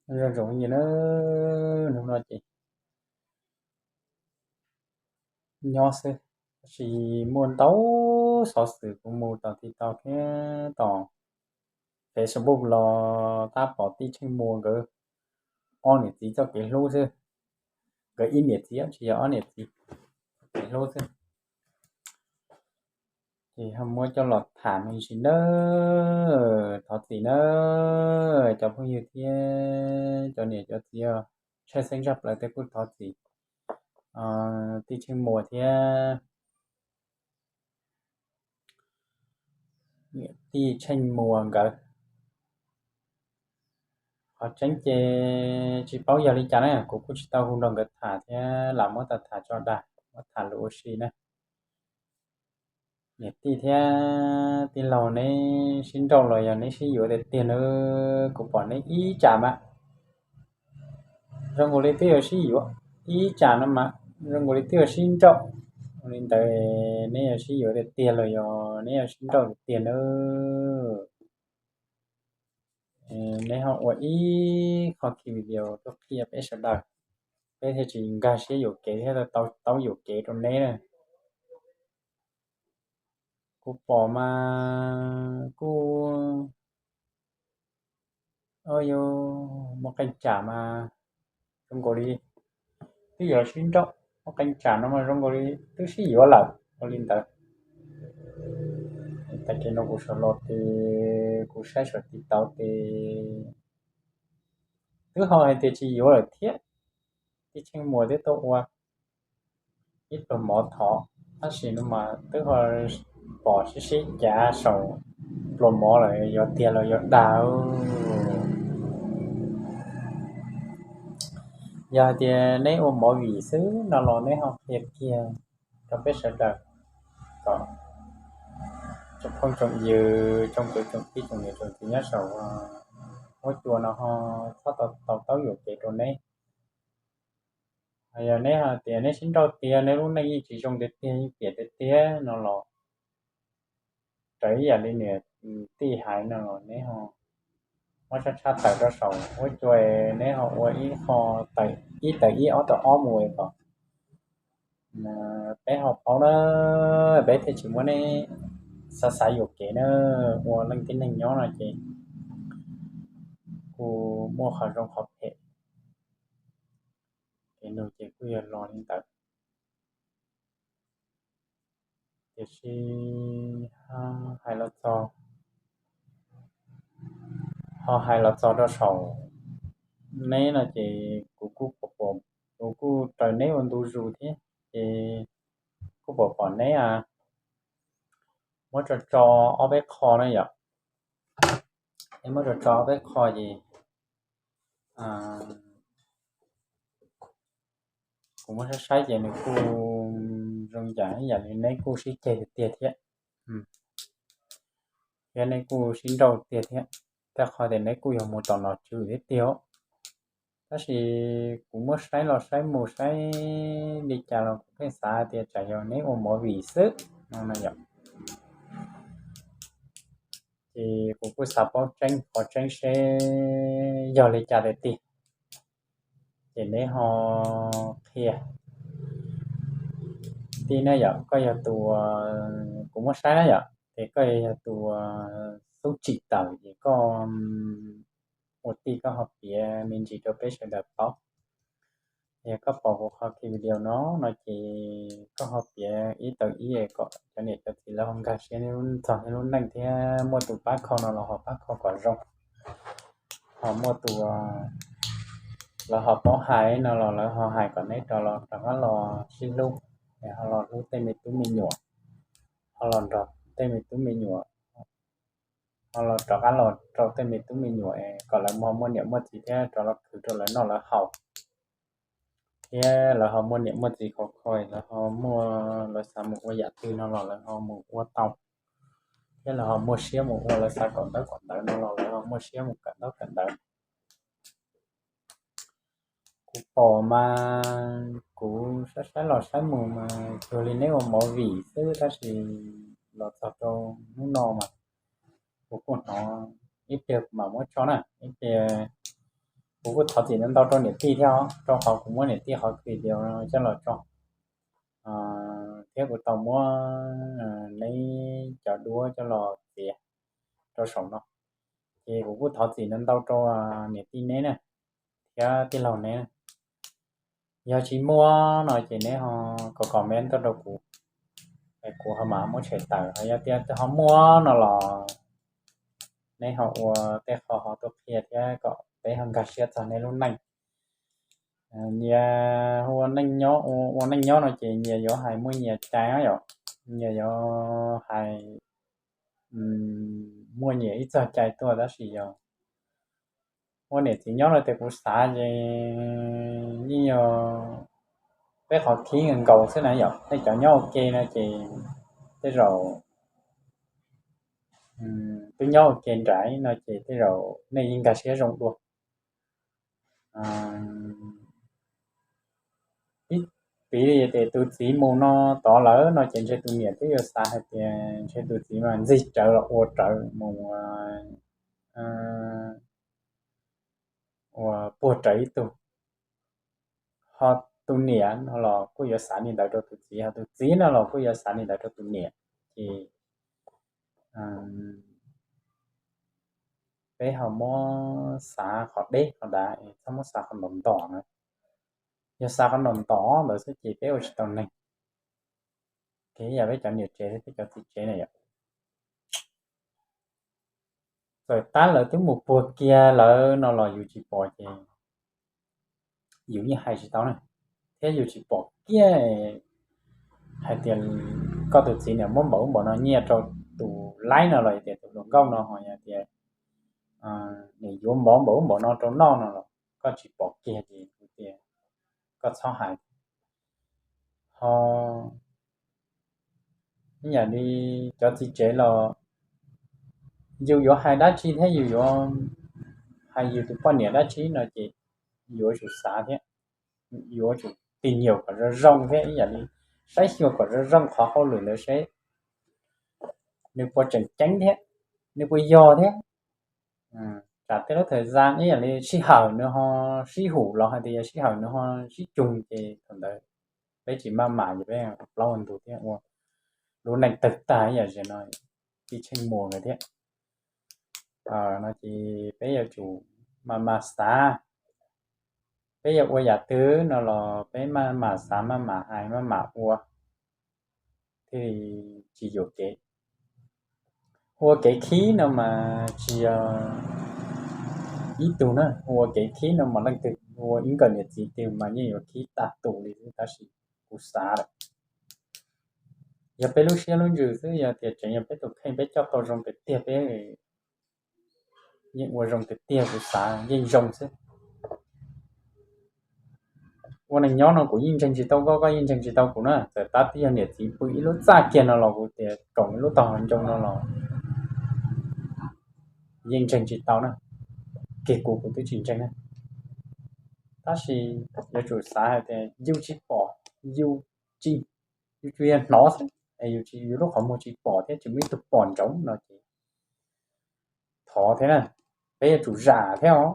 Zoo zoo li na, hnub no ces nyob xwb, tab sis muaj ntau xov xwm kuv mus tom TikTok thiab tom Facebook los tab pom tij Tsheej Muas nkawd ob niam txiv txoj kev hlub xwb. Nkawd ib niam txiv tsis yog ob niam txiv, txoj kev hlub xwb. Ces ho muab coj los tham me ntsis nawb, thov txim nawb cov phooj ywg thiab cov niam cov txiv, tshwj xeeb tshaj plaws tej kuj thov txim tij Tsheej Muas thiab tij Tsheej Muas nkawd. Qhov tseeb ces tsis paub yog li cas na, kuv kuj tsis tau hu nrog nkawd tham thiab lam muab tau tham tso dag, muab tham lus ua si na. Niam tij thiab tij laug, neb sib nrauj los yog neb sib yuav tiag tiag na? Kuv pom neb ib tsam mas zoo nkaus li twb yuav sib yuav, ib tsam no mas zoo nkaus li twb yuav sib nrauj. Ua li ntawd neb yuav sib yuav tiag tiag los yog neb yuav sib nrauj tiag tiag na? Neb ho ua ib qho ki video tuaj qhia peb sawv daws, peb thiaj tsis nkag siab yuam kev thiab tau taub yuam kev rau neb na. Kuv pom mas kuj, o, yuav muaj qee tsam mas zoo nkaus li twb yuav sib nrauj, muaj qee tsam no mas zoo nkaus li twb sib yuav lawm ua li ntawd. Tag kis no kuv sawv los ces kuv saib saum TikTok ces twb ho hais tias tsis yuav lawm thiab. Tij Tsheej Muas twb tuaj ua ib pluag mov thov, tab sis no mas twb ho pom sib sib cav saum pluag mov lawm, yog tiag los yog dag. Yog hais tias neb ua movie xwb no los neb ho qhia kiag rau peb sawv daws kom tsoom phooj tsoom ywg, tsoom kwv tsoom tij tsoom niam tsoom txiv nyob saum huab cua no ho txhob tau taub yuam kev rau neb. Yog neb hais tias neb sib nrauj tiag, neb lub neej yeej tsis zoo tiag tiag, yeej piam tiag tiag no los, raws ib yam li niam tij hais no los neb ho muab tshaj tshaj tawm rau saum huab cua, neb ho ua ib qho, ib tawm ib ob tawm ob mus kom peb ho paub na, peb thiaj tsis muab neb xav xav yuam kev na. Ua leej tib neeg nyob no ces kuj muaj qhov zoo qhov phem, kev nug ces kuj yog los li ntawd. Tiam sis hais los txog, ho hais los txog rau saum neb no ces kuv kuj pom, kuv kuj raws neb ua ntu zus thiab, ces kuj pom pom neb muab tso tso ob peb qho na yom. Neb muab tso tso ob peb qho ces kuv muab saib saib ces nws kuj zoo yam ib yam li neb kuj sib ceg tiag tiag thiab, thiab neb kuj sib nrauj tiag thiab. Tej qho tias neb kuj yog mus tom nom tswv thiab tiag. Tab sis kuv muab saib los saib mus saib li cas los kuv pheej xav tias tsam yog neb ua movie xwb no na yom. Ces kuv kuj xav paub tseeb qhov tseeb seb yog li cas tiag tiag. Ces neb ho qhia tij na yom, koj yog tus, kuv muab saib na yom, ces koj yog tus xub tsim tawm ces koj ua tij koj ho piav me ntsis rau peb sawv daws paub. Yog koj pom kuv qhov ki video no no ces koj ho piav ib tawm ib kom cov niam cov txiv lawv ho nkag siab txog nej lub neej thiab muaj tus pab kho no los ho pab kho kom zoo, ho muaj tus lawv ho paub hais no los lawv ho hais kom neb rov los rov qab los sib hlub, ho los hlub tej me tub me nyuam, ho los nrog tej me tub me nyuam, ho los rov qab los rau tej me tub me nyuam kom lawv ho muaj niam muaj txiv thiab rov los khwv rau lawv noj lawv haus, thiab lawv ho muaj niam muaj txiv khov kho, lawv ho muaj, lawv xav mus ua yam twg no los lawv ho mus ua tau, thiab lawv ho muaj siab mus ua, lawv xav kawm ntaub kawm ntawv no los lawv ho muaj siab mus kawm ntaub kawm ntawv. Kuv pom mas kuv saib saib los saib mus mas cuag li neb ua movie xwb, tab sis los txog rau hnub no mas kuv kuj hnov ib pliag kuv mam muab tso na, ib pliag Kuv kuj thov txim ntau rau niam tij thiab os, rau qhov kuv muab niam tij qhov video coj los tso, thiab kuv tau muab neb cov duab coj los txiav rau saum no. Ces kuv kuj thov txim ntau rau niam tij neb na, thiab tij laug neb. Yog tsis muaj no ces neb ho kom comment tuaj rau kuv, kuv ho mam muab tshem tawm. Ho yog tias twb ho muaj no los neb ho ua tej qho ho tuaj qhia thiab kom peb ho nkag siab txog neb lub neej. Nyias ua neej nyob, ua neej nyob no ces nyias yuav hais muaj nyias cai yom, nyias yuav hais muaj nyias ib txoj cai tuaj, tab sis yog ua niam txiv nyob no ces kuv xav ces yeej yog peb qhov khib nkaus xwb na yom. Nej cov nyob ua ke no ces tej zaum twb nyob ua ke nraim no ces tej zaum nej yeej nkag siab zoo dua. Piv li tias tus txiv mus no tod lawm no ces ntshe tus niam twb yuav xav hais tias ntshe tus txiv mas ntxig rawv los ua rawv mus ua puag rawv ib tug. Ho tus niam no los kuj yuav xav li ntawd rau tus txiv, ho tus txiv no los kuj yuav xav li ntawd rau tus niam. Ces peb ho muab xav qhov deb qhov dav, txhob muab xav qhov ntom ntom na. Yog xav qhov ntom ntom ntawd xwb ces peb ua tsis tau neeg. Ces yam peb cov niam tsev thiab peb cov txiv tsev na yom, txawm tab lawv twb mus puag kiag lawm no los yus tsis pom ces yus yeej hais tsis tau na. Thiab yus tsis pom kiag hais tias koj tus txiv niam muab npaum ub npaum no nyiaj rau tus laib no los yog tias tus hluas nkauj no ho yog tias nws yuav mov npaum ub npaum no rau noj no los koj tsis pom kiag ces kuv tias koj txhob hais. Ho ib yam li cov txiv tsev los yus yuav hais dab tsi thiab yus yuav hais yus tus poj niam dab tsi no ces yuav tsum xav thiab, yuav tsum tis nyuam kom zoo zoo thiab, ib yam li saib xyuas kom zoo zoo qhov hauj lwm ntawd seb nws puas tseem ceeb thiab, nws puas yog thiab. Tsam tej lub thawj zaj ib yam li sij hawm nws ho sib hum los hais tias yog sij hawm nws ho sib cug ces thaum ntawd peb tsis maj mam ces peb plaub ntug thiab ua lub neej tawg tag ib yam li no, tib tsheej muag nkawd thiab. No ces peb yuav tsum maj mam xav, peb yuav ua yam twg no los peb maj mam xav, maj mam hais, maj mam ua thiaj li tsis yuam kev. Ua kev khib no mas tsis yog ib tug na, ua kev khib no mas leej twg ua ib nkawm niam txiv twg mas yeej yuav khib tag tus li xwb, tab sis kuv xav lawm, yog peb lub siab lub ntsws xwb, yog tias tseem yog peb tus kheej peb coj tau zoo tiag tiag peb yeej ua zoo tiag tiag, kuv xav yeej zoo xwb. Ua neeg nyob no kuv yeej ntseeg tsis tau koj, koj yeej ntseeg tsis tau kuv na. Txawm tab twb yog niam txiv pw ib lub txaj kiag no los kuv tias koom ib lub tog hauv ncoo no los yeej ntseeg tsis tau na. Kiag kuv kuv twb tsis ntseeg na. Tab sis yuav tsum xav hais tias yus tsis pom, yus tsis, yus tsuas yog hnov xwb, yus lub qhov muag tsis pom thiab tsis muaj ib tug pom ntsoov no ces thov thiab na, peb yuav tsum zam thiab os.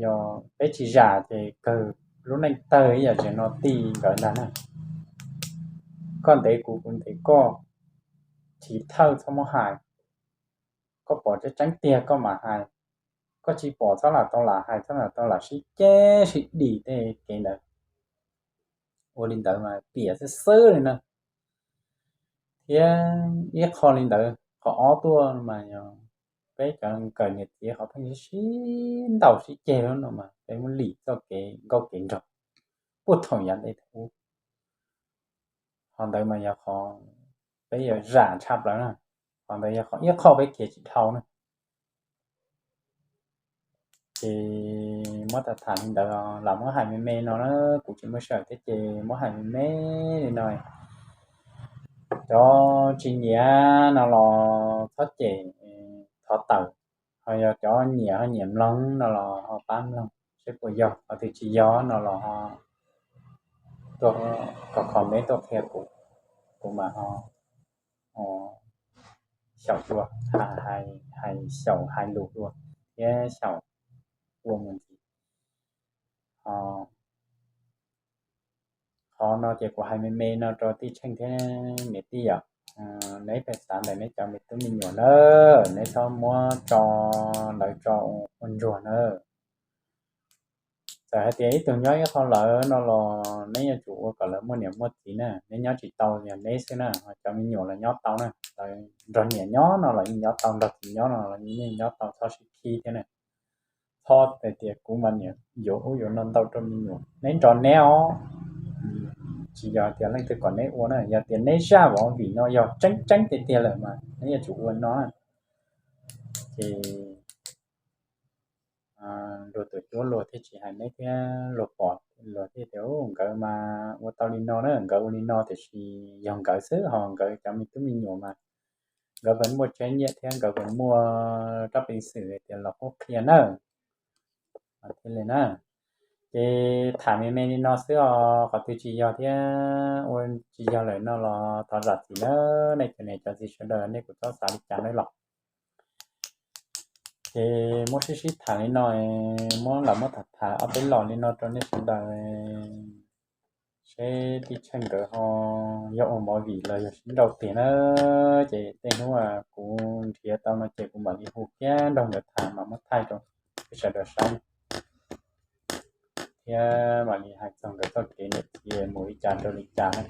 Yog peb tsis zam ces kawg lub neej tawg ib yam tseem no tij nkawd ntag na. Koj ntev kuv, kuv ntev koj, chiv thawj txhob muab hais. Koj pom tseeb tseeb tiag koj mam hais, koj tsis pom txhob lam tau lam hais, txhob lam tau lam sib ceg sib dim tej kev ntawd. Ua li ntawd mas piam xwb xwb li na. Thiab ib qho li ntawd, qhov ob tuaj mas yog peb cov nkawm niam txiv qhov pheej sib ntaus sib ceg lawm no mas peb muab lim txoj kev nkauj kev nraug puag thaum yav ntej ub. Qhov ntawd mas yog qhov peb yuav zam tshaj plaws na. Qhov ntawd yog qhov ib qho peb khiav tsis dhau na. Ces muab tham tham li ntawd, lam muab hais me me no na, kuv tsis muaj sij hawm thiab ces muab hais me me li no. Cov tsis nyiam no los txhob cem, thov tawm. Ho yog cov nyiam ho nyiam mloog no los ho pab mloog seb puas yog, ho twg tsis yog no los ho tuaj kom comment tuaj qhia kuv, kuv mam ho xyaum dua, hais xyaum hais lus dua thiab xyaum ua mus ntxiv. Qhov no ces kuv hais me me no rau tij Tsheej thiab niam tij yom. Neb pheej xav ntawm neb cov me tub me nyuam na, neb txhob muab tso lawv tso ua ntsuag na. Txawm hais tias ib tug nyob ib qho lawm no los neb yuav tsum ua kom lawv muaj niam muaj txiv na, neb nyob tsis tau yog neb xwb na, cov me nyuam los nyob tau na, lawv nrog niam nyob no los yeej nyob tau, nrog txiv nyob no los yeej nyob tau, txhob sib khi thiab na. Txhob hais tias kuv mas niam yuav ub yuav no ntau rau me nyuam, neb nrog neb os. Tsis yog tias leej twg kom neb ua na, yog tias neb zaj vov vim no yog tseeb tseeb tiag tiag lawm mas neb yuav tsum ua no na. Ces luag tus cuab luag thiaj tsis hais neb thiab, luag pom luag thiaj tias nkawd mas ua tau li no na, nkawd ua li no tiam sis yog nkawd xwb, ho nkawd cov me tub me nyuam mas nkawd puas muaj tsheb nyiaj thiab nkawd puas muaj rab peev xwm tias los qhuab qhia na. Thiaj li na, ces tham me me li no xwb os, qhov twg tsis yog thiab ua tsis yog lawm no los thov zam txim na, nej cov niam cov txiv sawv daws, nej kuj txhob xav li cas nawb los. Ces muab sib sib tham li no, muab los muab tham tham ob peb los li no rau nej sawv daws seb tij Tsheej nkawd ho yog ua movie los yog sib nrauj tiag na. Ces tej hnub kuv nrhiav tau no ces kuv mam li hu kiag nrog nkawd tham mas muab thaij rau peb sawv daws saib thiab mam li hais txog nkawd txoj kev niam txiv mus li cas rau li cas na.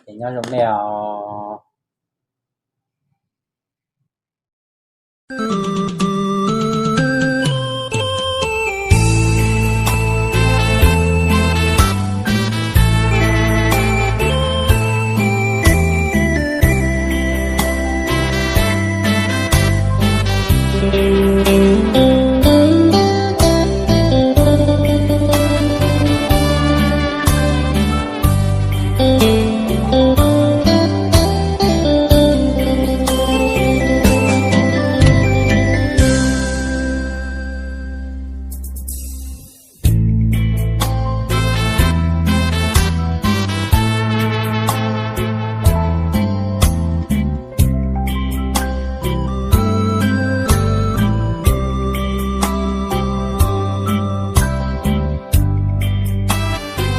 Ces nyob zoo nej os.